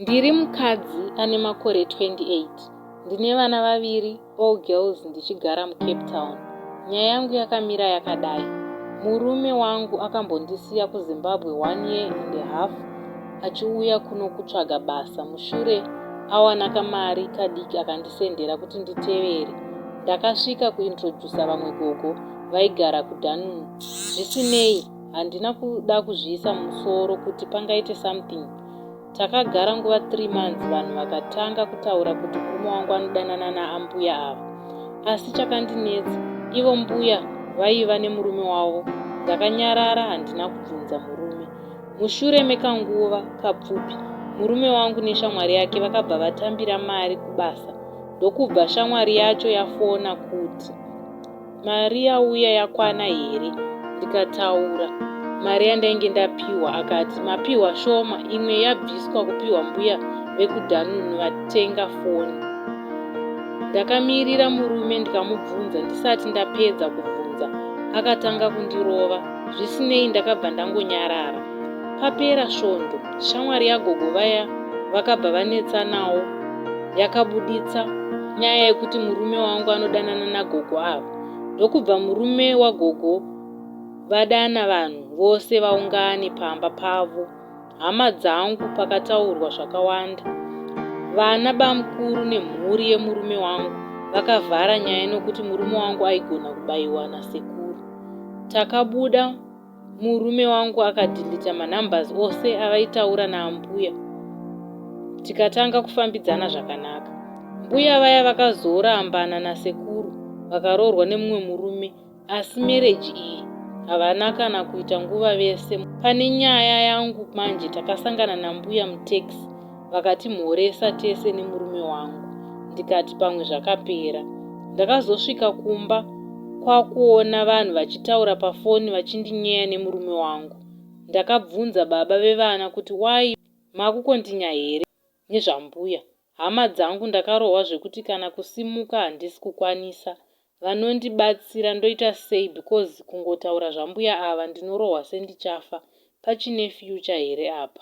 Ndiri mukadzi ane makore 28. Ndine vana vaviri, all girls ndichigara muCape Town. Nyaya yangu yakamira yakadai. Murume wangu akambondisiya kuZimbabwe one year and a half achiuya kuno kutsvaga basa mushure awana kamari kadiki akandisendera kuti nditevere. Ndakasvika kuintroducer vamwe gogo vaigara kuDunoon. Zvisinei, handina kuda kuzviisa mumusoro kuti pangaite something. Takagara nguva 3 months vanhu vakatanga kutaura kuti murume wangu anodanana naambuya ava. Asi chakandinetsa ivo mbuya vaiva nemurume wavo. Ndakanyarara handina kubvunza murume. Mushure mekanguva kapfupi murume wangu neshamwari yake vakabva vatambira mari kubasa ndokubva shamwari yacho yafona kuti Mari yauya yakwana here? Ndikataura mari yandainge ndapiwa akati mapiwa shoma imwe yabviswa kupiwa mbuya vekuDanun vatenga foni. Ndakamirira murume ndikamubvunza ndisati ndapedza kubvunza akatanga kundirova zvisinei ndakabva ndangonyarara. Papera svondo shamwari yagogo vaya vakabva vanetsanawo yakabuditsa nyaya yekuti murume wangu anodanana nagogo ava ndokubva murume wagogo vadana vanhu vose vaungane pamba pavo hama dzangu pakataurwa zvakawanda vana bamukuru nemhuri yemurume wangu vakavhara nyaya nokuti murume wangu aigona kubayiwa nasekuru takabuda Murume wangu akadhilita manumbers ose avaitaura naambuya tikatanga kufambidzana zvakanaka. Mbuya vaya vakazorambana nasekuru vakaroorwa nemumwe murume asi marriage iyi havana kana kuita nguva vese. Pane nyaya yangu manje takasangana nambuya mutaxi vakatimhoresa tese nemurume wangu ndikati pamwe zvakapera. Ndakazosvika kumba kwakuona vanhu vachitaura pafoni vachindinyeya nemurume wangu. Ndakabvunza baba vevana kuti why makukontinya here nezvambuya. Hama dzangu ndakarohwa zvekuti kana kusimuka handisi kukwanisa. Vanondibatsira ndoita sei because kungotaura zvambuya ava ndinorohwa sendichafa. Pachine future here apa?